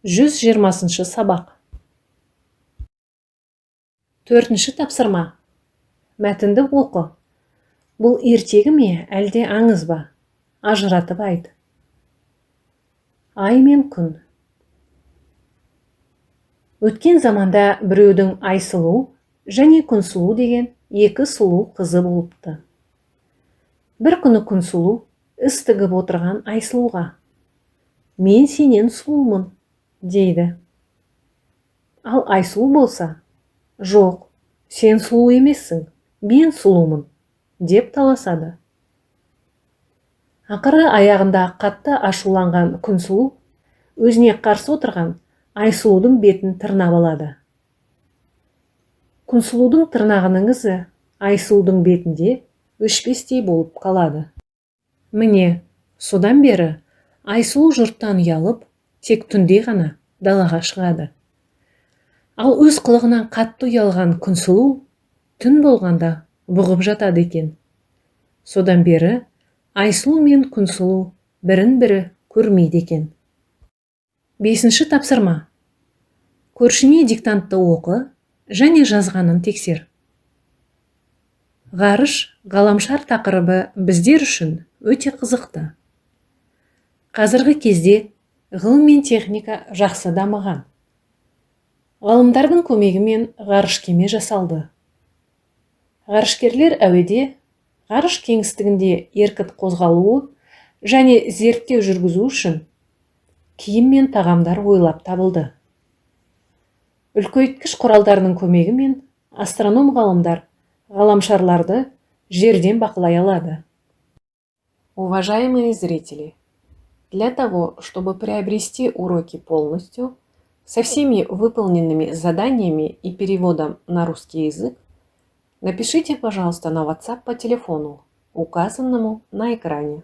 120-шы сабақ. Төртінші тапсырма. Мәтінді оқы. Бұл ертегі ме, әлде аңыз ба? Ажыратып айт. Ай мен күн. Өткен заманда біреудің Айсұлу және Күнсұлу деген екі сұлу қызы болыпты. Бір күні Күнсұлу іс тігіп отырған Айсұлуға: «Мен сенен сұлумын», – дейді. Ал Айсұлу болса: «Жоқ, сен сұлу емессің, мен сұлумын», – деп таласады. Ақыры аяғында қатты ашуланған Күнсұлу өзіне қарсы отырған Айсұлудың бетін тырнап алады. Күнсұлудың тырнағының ізі Айсұлудың бетінде өшпестей болып қалады. Міне, содан бері Айсұлу жұрттан ұялып, тек түнде ғана далаға шығады. Ал өз қылығынан қатты ұялған Күнсұлу түн болғанда бұғып жатады екен. Содан бері Айсұлу мен Күнсұлу бірін бірі көрмейді екен. Бесінші тапсырма. Көршіңе диктантты оқы және жазғанын тексер. Ғарыш, ғаламшар тақырыбы біздер үшін өте қызықты. Қазіргі кезде ғылым мен техника жақсы дамыған. Ғалымдардың көмегімен ғарыш кеме жасалды. Ғарышкерлер әуеде, ғарыш кеңістігінде еркін қозғалуы және зерттеу жүргізу үшін киім мен тағамдар ойлап табылды. Үлкейткіш құралдарының көмегімен астроном ғалымдар ғаламшарларды жерден бақылай алады. Уважаемые зрители, для того, чтобы приобрести уроки полностью, со всеми выполненными заданиями и переводом на русский язык, напишите, пожалуйста, на WhatsApp по телефону, указанному на экране.